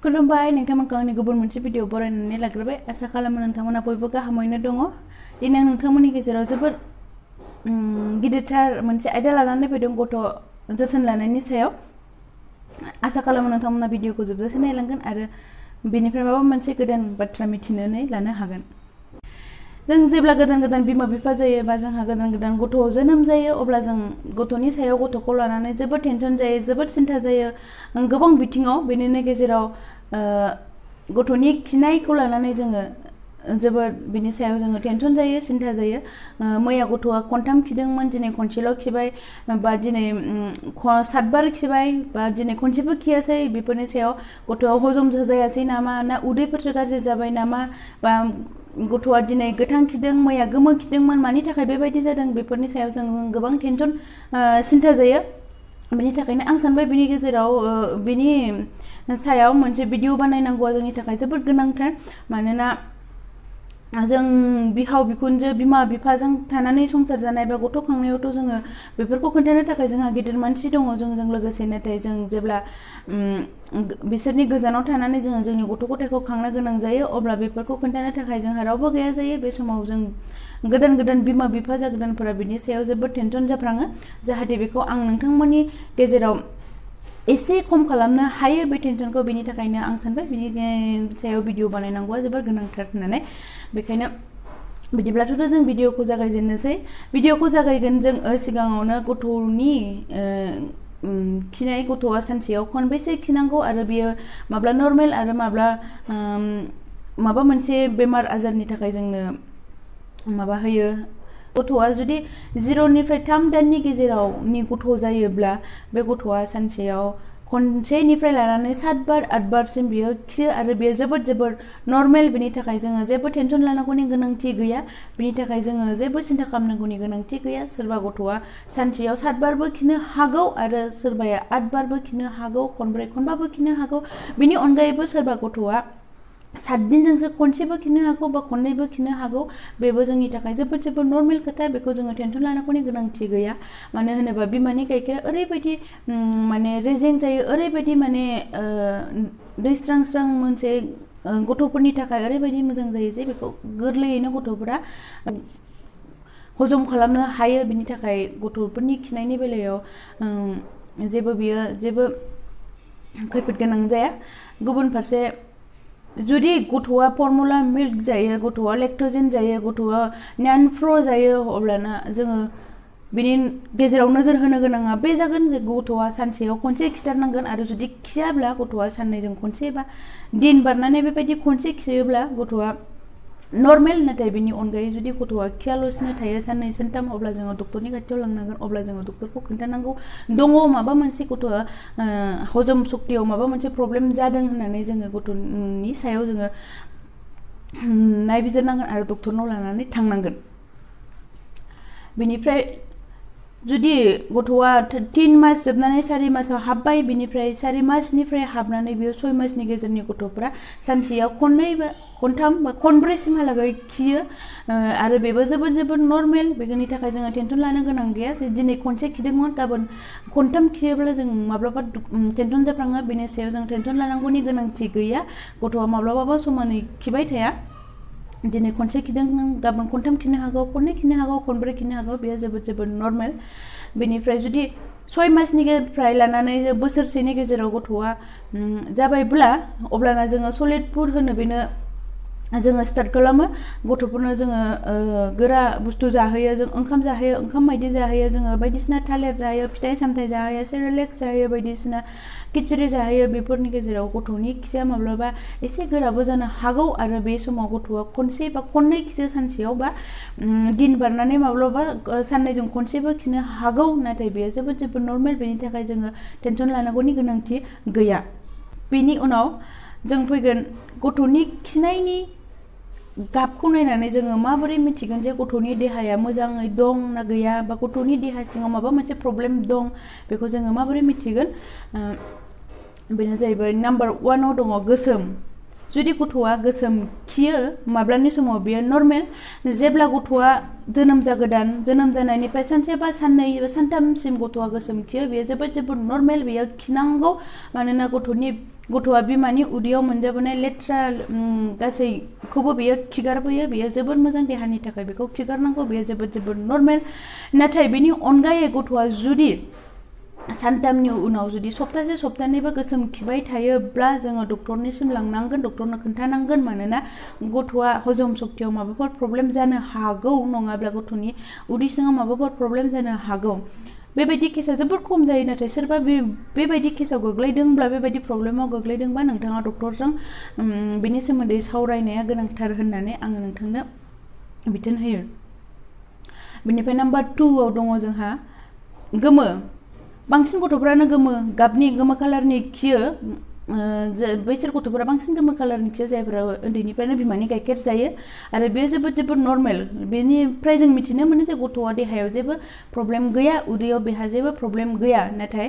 खुलुमबाय नोंथांमोनखौ आंनि गुबुन मोनसे भिडिअ बरायनानै लाग्रोबाय आसा खालामो नोंथांमोना बयबो गाहामैनो दङ दिनै आं नोंथांमोननि गेजेराव जोबोद गिदिरथार मोनसे आयदा लानानै फैदों गथ' जोथोन लानायनि सायाव आसा खालामो नोंथांमोना भिडिअखौ जोबजासिम नायलांगोन आरो बेनिफ्राय माबा मोनसे गोदान बाथ्रा मिथिनानै लानो हागोन जों जेब्ला गोदान बिमा बिफा जायो बा जोंहा गोदान गथ' जोनोम जायो अब्ला जों गथ'नि सायाव गथ'खौ लानानै जोबोद टेनसन जायो जोबोद सिन्था जायो गोबां बिथिङाव बेनिनो गेजेराव गथ'नि खिनायखौ लानानै जोङो जोबोद बिनि सायाव जोङो टेनसन जायो सिन्था जायो मैया गथ'आ खनथाम खिदोंमोन दिनै खनसेल' खिबाय बा दिनै 7 बार खिबाय बा दिनै खनसेबो खियासै बेफोरनि सायाव गथ'आ हजम जायासै नामा ना उदैफोर गाज्रि जाबाय नामा बा गथ'आ दिनै गोथां खिदों मैया गोमो खिदोंमोन मानि थाखाय बेबायदि जादों बेफोरनि सायाव जों गोबां टेनसन सिन्था जायो बेनि थाखायनो आं सानबाय बिनि गेजेराव बिनि सायाव मोनसे भिडिअ बानायनांगौआ जोंनि थाखाय जोबोद गोनांथार मानोना जों बिहाव बिखुनजो बिमा बिफाजों थानानै संसार जानाय बा गथ' खांनायावथ' जोङो बेफोरखौ खोन्थानो थाखाय जोंहा गिदिर मानसि दङ जोंजों लोगोसे नाथाय जों जेब्ला बिसोरनि गोजानाव थानानै जोङो जोंनि गथ' गथायखौ खांनो गोनां जायो अब्ला बेफोरखौ खोन्थानो थाखाय जोंहा रावबो गैया जायो बे समाव जों गोदान बिमा बिफा जागोदानफोरा बिनि सायाव जोबोद टेनसन जाफ्राङो जाहाथे बेखौ आं नोंथांमोननि गेजेराव एसे खम खालामनो हायो बे टेनसनखौ बेनि थाखायनो आं सानबाय बिनि सायाव भिडिअ बानायनांगौआ जोबोद गोनांथार होननानै बेखायनो बिदिब्लाथ' जों भिडिअखौ जागायजेननोसै भिडिअखौ जागायगोन जों सिगाङावनो गथ'नि खिनाय गथ'आ सानसेयाव खनबेसे खिनांगौ आरो बियो माब्ला नर्मेल आरो माबा मोनसे बेमार आजारनि थाखाय जोंनो माबा होयो गथ'आ जुदि 0 निफ्राय 3 दाननि गेजेरावनि गथ' जायोब्ला बे गथ'आ सानसेयाव खनसेनिफ्राय लानानै 7 बार 8 बारसिम बियो खियो आरो बियो जोबोद नर्मेल बिनि थाखाय जोङो जेबो टेनसन लानांगौनि गोनांथि गैया बिनि थाखाय जोङो जेबो सिन्था खालामनांगौनि गोनांथि गैया सोरबा गथ'आ सानसेयाव 7 बारबो खिनो हागौ आरो सोरबाया 8 बारबो खिनो हागौ खनब्रै खनबाबो खिनो हागौ बिनि अनगायैबो सोरबा गथ'आ 7 दिनजोंसो खनसेबो खिनो हागौ बा खननैबो खिनो हागौ बेबो जोंनि थाखाय जोबोद नर्मेल खोथा बेखौ जोङो टेनसन लानांगौनि गोनांथि गैया मानो होनोबा बिमानि गाइखेरा ओरैबायदि माने रेजें जायो ओरैबायदि माने दैस्रां मोनसे गथ'फोरनि थाखाय ओरैबायदि मोजां जायो जे बेखौ गोरलैयैनो गथ'फोरा हजम खालामनो हायो बिनि थाखाय गथ'फोरनि खिनायनि बेलायाव जेबो खैफोद गोनां जाया गुबुन फारसे जुदि गथ'आ फर्मुला मिल्क जायो गथ'आ लेक्ट'जेन जायो गथ'आ नन-फ्र जायो अब्लाना जोङो बिनि गेजेराव नोजोर होनो गोनाङा बे जागोन जे गथ'आ सानसेयाव खनसे खिथारनांगोन आरो जुदि खियाब्ला गथ'आ साननैजों खनसे बा दिन बारनानै बेबायदि खनसे खियोब्ला गथ'आ नर्मेल नाथाय बिनि अनगायै जुदि गथ'आ खियाल'सिनो थायो साननै सानथाम अब्ला जोङो डक्टरनि खाथियाव लांनांगोन अब्ला जोङो डक्टरखौ खोन्थानांगौ दङ माबा मोनसे गथ'आ हजम सक्तियाव माबा मोनसे प्रब्लेम जादों होननानै जोङो गथ'नि सायाव जोङो नायबिजिरनांगोन आरो डक्टरनाव लानानै थांनांगोन बेनिफ्राय जुदि गथ'आ 3 मास जोबनानै 4 मासाव हाबबाय बिनिफ्राय 4 मासनिफ्राय हाबनानै बियो 6 मासनि गेजेरनि गथ'फोरा सानसेयाव खननै बा खनथाम बा खनब्रैसिमहालागै खियो आरो बेबो जोबोद नर्मेल बेनि थाखाय जोङो टेनसन लानो गोनां गैया दिनै खनसे खिदोंमोन गाबोन खनथाम खियोब्ला जों माब्लाबा टेनसन जाफ्राङो बेनि सायाव जों टेनसन लानांगौनि गोनांथि गैया गथ'आ माब्लाबाबो समानै खिबाय थाया दिनै खनसे खिदों गाबोन खनथाम खिनो हागौ खननै खिनो हागौ खनब्रै खिनो हागौ बेयो जोबोद नर्मेल बेनिफ्राय जुदि 6 मासनिफ्राय लानानै बोसोरसेनि गेजेराव गथ'आ जाबायब्ला अब्लाना जोङो सलिड फुड होनो बेनो जोङो स्टार्ट खालामो गथ'फोरनो जोङो गोरा बुस्थु जाहोयो जों ओंखाम जाहोयो ओंखाम बायदि जाहोयो जोङो बायदिसिना थालिर जाहोयो फिथाइ सामथाइ जाहोयो सेरेलेक्स जाहोयो बायदिसिना खिचुरि जाहोयो बेफोरनि गेजेराव गथ'नि खिया माब्लाबा एसे गोराबो जानो हागौ आरो बे समाव गथ'आ खनसे बा खननै खियो सानसेयाव बा दिन बारनानै माब्लाबा साननैजों खनसेबो खिनो हागौ नाथाय बेयो जोबोद नर्मेल बेनि थाखाय जोङो टेनसन लानांगौनि गोनांथि गैया बेनि उनाव जों फैगोन गथ'नि खिनायनि गाबखौ नायनानै जोङो माबोरै मिथिगोन जे गथ'नि देहाया मोजाङै दं ना गैया बा गथ'नि देहा सिङाव माबा मोनसे प्रब्लेम दं बेखौ जोङो माबोरै मिथिगोन बेनो जाहैबाय नाम्बार 1 आव दङ गोसोम जुदि गथ'आ गोसोम खियो माब्लानि समाव बेयो नर्मेल जेब्ला गथ'आ जोनोम जागोदान जोनोम जानायनिफ्राय सानसे बा साननै बा सानथामसिम गथ'आ गोसोम खियो बेयो जोबोद नर्मेल बेयो खिनांगौ मानोना गथ'आ बिमानि उदैयाव मोनजाबोनाय लेथ्रा गासैखौबो बेयो खिगारबोयो बेयो जोबोद मोजां देहानि थाखाय बेखौ खिगारनांगौ बेयो जोबोद नर्मेल नाथाय बेनि अनगायै गथ'आ जुदि सानथामनि उनाव जुदि सप्तासे सप्तानैबो गोसोम खिबाय थायोब्ला जोङो डक्टरनिसिम लांनांगोन डक्टरनो खोन्थानांगोन मानोना गथ'आ हजम सक्तियाव माबाफोर प्रब्लेम जानो हागौ नङाब्ला गथ'नि उदै सिङाव माबाफोर प्रब्लेम जानो हागौ बेबायदि केसा जोबोद खम जायो नाथाय सोरबा बेबायदि केसाव गोग्लैदोंब्ला बेबायदि प्रब्लेमाव गोग्लैदोंबा नोंथाङा डक्टरजों बेनि सोमोन्दै सावरायनाया गोनांथार होननानै आङो नोंथांनो बिथोन होयो। बेनिफ्राय नाम्बार 2 आव दङ जोंहा गोमो बांसिन गथ'फ्रानो गोमो गाबनि गोमो कालारनि खियो बैसोर गथ'फोरा बांसिन गोमो कालारनि खियो जायफोरा उन्दैनिफ्रायनो बिमानि गाइखेर जायो आरो बे जोबोद नर्मेल बेनिफ्राय जों मिथिनो मोनो जे गथ'आ देहायाव जेबो प्रब्लेम गैया उदैयाव बेहा जेबो प्रब्लेम गैया नाथाय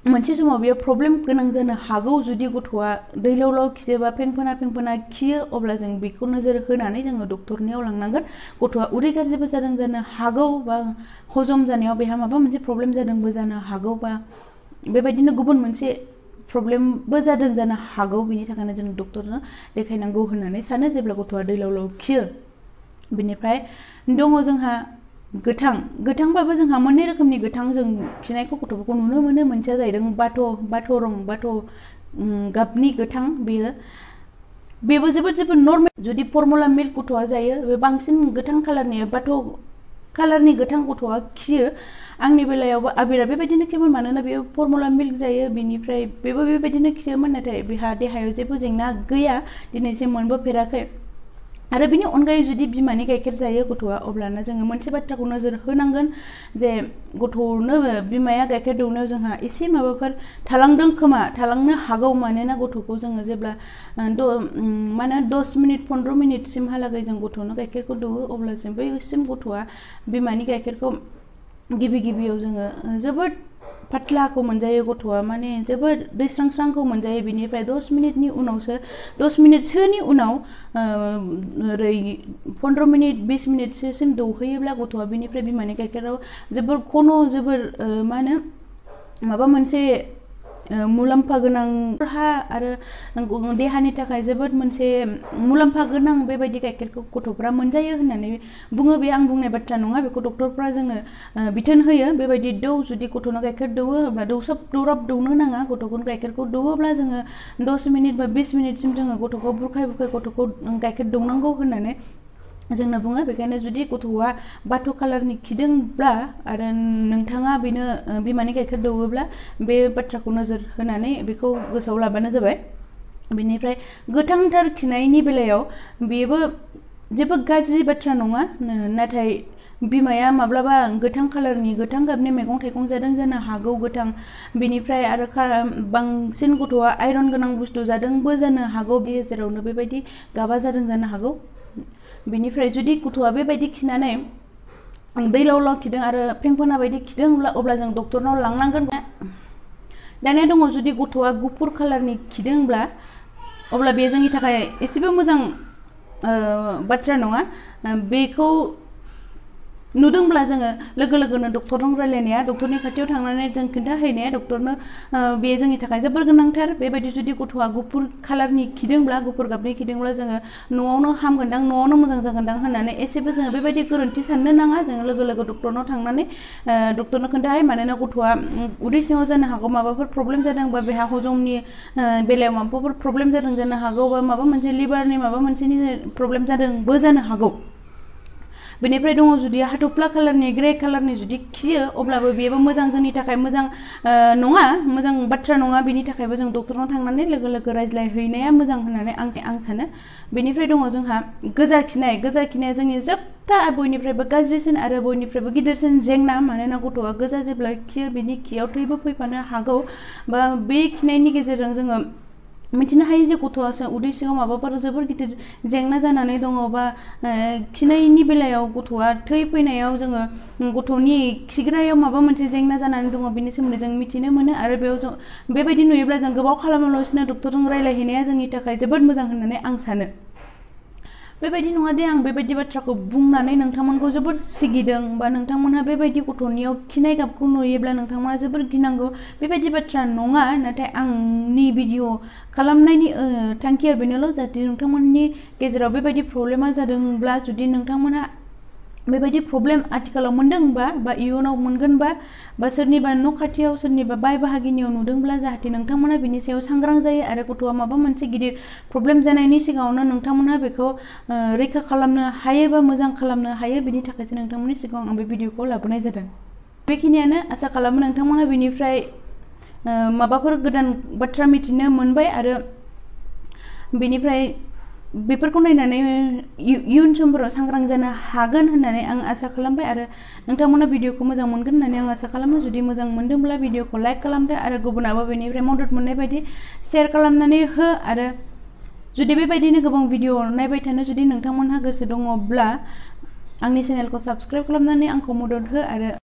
मोनसे समाव बेयो प्रब्लेम गोनां जानो हागौ जुदि गथ'आ दैलाव खियोबा फेंफोना खियो अब्ला जों बेखौ नोजोर होनानै जोङो डक्टरनियाव लांनांगोन गथ'आ उदै गाज्रिबो जादों जानो हागौ बा हजम जानायाव बेहा माबा मोनसे प्रब्लेम जादोंबो जानो हागौ बा बेबायदिनो गुबुन मोनसे प्रब्लेमबो जादों जानो हागौ बिनि थाखायनो जों डक्टरनो देखायनांगौ होननानै सानो जेब्ला गथ'आ दैलाव खियो। बिनिफ्राय दङ जोंहा गोथांबाबो जोंहा मोननै रोखोमनि गोथां जों खिनायखौ गथ'फोरखौ नुनो मोनो मोनसेया जाहैदों बाथ' गाबनि गोथां बेबो जोबोद नर्मेल जुदि फर्मुला मिल्क गथ'आ जायो बे बांसिन गोथां कालारनि बाथ' कालारनि गोथां गथ'आ खियो आंनि बेलायावबो आबिरा बेबायदिनो खियोमोन मानोना बेयो फर्मुला मिल्क जायो बिनिफ्राय बेबो बेबायदिनो खियोमोन नाथाय बेहा देहायाव जेबो जेंना गैया दिनैसिम मोनबोफेराखै आरो बिनि अनगायै जुदि बिमानि गाइखेर जायो गथ'आ अब्लाना जोङो मोनसे बाथ्राखौ नोजोर होनांगोन जे गथ'नो बिमाया गाइखेर दौनायाव जोंहा एसे माबाफोर थालांनो हागौ मानोना गथ'खौ जोङो जेब्ला 10 मिनिट 15 मिनिटसिमहालागै जों गथ'नो गाइखेरखौ दौओ अब्लासिम बैसिम गथ'आ बिमानि गाइखेरखौ गिबियाव जोङो जोबोद पातलाखौ मोनजायो गथ'आ माने जोबोद दैस्रांस्रांखौ मोनजायो बिनिफ्राय 10 मिनिटसोनि उनाव 15 मिनिट 20 मिनिटसोसिम दौहैयोब्ला गथ'आ बिनिफ्राय बिमानि गाइखेराव जोबोर माबा मोनसे मुलाम्फा गोनां आरो देहानि थाखाय जोबोद मोनसे मुलाम्फा गोनां बेबायदि गाइखेरखौ गथ'फ्रा मोनजायो होननानै बुङो बे आं बुंनाय बाथ्रा नङा बेखौ डक्टरफ्रा जोंनो बिथोन होयो बेबायदि जुदि गथ'नो गाइखेर दौओ अब्ला दौराब दौनो नाङा गथ'खौनो गाइखेरखौ दौओब्ला जोङो 10 मिनिट बा 20 मिनिटसिम जोङो गथ'खौ बुरखाय गथ'खौ गाइखेर दौनांगौ होननानै जोंनो बुङो बेखायनो जुदि गथ'आ बाथ' कालारनि खिदोंब्ला आरो नोंथाङा बेनो बिमानि गाइखेर दौओब्ला बे बाथ्राखौ नोजोर होनानै बेखौ गोसोआव लाबानो जाबाय। बेनिफ्राय गोथांथार खिनायनि बेलायाव बेबो जेबो गाज्रि बाथ्रा नङा नाथाय बिमाया माब्लाबा गोथां गाबनि मैगं थाइगं जादों जानो हागौ गोथां बेनिफ्राय आरो बांसिन गथ'आ आइरन गोनां बुस्थु जादोंबो जानो हागौ बे जेरावनो बेबायदि गाबा जादों जानो हागौ बेनिफ्राय जुदि गथ'आ बेबायदि खिनानै दैलाव खिदों आरो फेंफोना बायदि खिदों अब्ला जों डक्टरनाव लांनांगोन। दानिया दङ जुदि गथ'आ गुफुर कालारनि खिदोंब्ला अब्ला बे जोंनि थाखाय एसेबो मोजां बाथ्रा नङा बेखौ नुदोंब्ला जोङो लोगोनो डक्टरजों रायलायनाया डक्टरनि खाथियाव थांनानै जों खोन्थाहैनाया डक्टरनो बे जोंनि थाखाय जोबोर गोनांथार बेबायदि जुदि गथ'आ गुफुर कालारनि खिदोंब्ला गुफुर गाबनि खिदोंब्ला जोङो न'आवनो हामगोनदां न'आवनो मोजां जागोनदां होननानै एसेबो जोङो बेबायदि गोरोन्थि साननो नाङा जोङो लोगो डक्टरनाव थांनानै डक्टरनो खोन्थाहै मानोना गथ'आ उदै सिङाव जानो हागौ माबाफोर प्रब्लेम जादों बा बेहा हजमनि बेलायाव माबाफोर प्रब्लेम जादों जानो हागौ बा माबा मोनसे लिभारनि माबा मोनसेनि प्रब्लेम जादोंबो जानो हागौ। बेनिफ्राय दङ जुदि हाथफ्ला कालारनि ग्रे कालारनि जुदि खियो अब्लाबो बेबो मोजां जोंनि थाखाय मोजां नङा मोजां बाथ्रा नङा बेनि थाखायबो जों डक्टरनाव थांनानै लोगो रायज्लायहैनाया मोजां होननानै आं सानो। बेनिफ्राय दङ जोंहा गोजा खिनाया जोंनि जोबथा बयनिफ्रायबो गाज्रिसिन आरो बयनिफ्रायबो गिदिरसिन जेंना मानोना गथ'आ गोजा जेब्ला खियो बिनि खियाव थैबो फैफानो हागौ बा बे खिनायनि गेजेरजों जोङो मिथिनो हायो जे गथ'आ उदै सिङाव माबाफोर जोबोर गिदिर जेंना जानानै दङ बा खिनायनि बेलायाव गथ'आ थै फैनायाव जोङो गथ'नि खिग्रायाव माबा मोनसे जेंना जानानै दङ बेनि सोमोन्दै जों मिथिनो मोनो आरो बेयाव जों बेबायदि नुयोब्ला जों गोबाव खालामालासिनो डक्टरजों रायलायहैनाया जोंनि थाखाय जोबोद मोजां होननानै आं सानो बेबायदि नङा दे आं बेबायदि बाथ्राखौ बुंनानै नोंथांमोनखौ जोबोर सिगिदों बा नोंथांमोनहा बेबायदि गथ'नियाव खिनाय गाबखौ नुयोब्ला नोंथांमोना जोबोर गिनांगौ बेबायदि बाथ्रा नङा नाथाय आंनि भिडिअ खालामनायनि थांखिया बेनोल' जाहाथे नोंथांमोननि गेजेराव बेबायदि प्रब्लेमा जादोंब्ला जुदि नोंथांमोनहा बेबायदि प्रब्लेम आथिखालाव मोनदोंबा बा इयुनाव मोनगोनबा बा सोरनिबा न' खाथियाव सोरनिबा बाय बाहागिनियाव नुदोंब्ला जाहाथे नोंथांमोना बिनि सायाव सांग्रां जायो आरो गथ'आ माबा मोनसे गिदिर प्रब्लेम जानायनि सिगाङावनो नोंथांमोना बेखौ रैखा खालामनो हायो बा मोजां खालामनो हायो बिनि थाखायसो नोंथांमोननि सिगाङाव आं बे भिडिअखौ लाबोनाय जादों बेखिनियानो आसा खालामो नोंथांमोना बेनिफ्राय माबाफोर गोदान बाथ्रा मिथिनो मोनबाय आरो बेनिफ्राय बेफोरखौ नायनानै इयुन समफोराव सांग्रां जानो हागोन होननानै आं आसा खालामबाय आरो नोंथांमोना भिडिअखौ मोजां मोनगोन होननानै आं आसा खालामो जुदि मोजां मोनदोंब्ला भिडिअखौ लाइक खालामदो आरो गुबुनाबो बेनिफ्राय मदद मोननाय बायदि शेयार खालामनानै हो आरो जुदि बेबायदिनो गोबां भिडिअ नायबाय थानो जुदि नोंथांमोनहा गोसो दङब्ला आंनि चेनेलखौ साबस्क्राइब खालामनानै आंखौ मदद हो आरो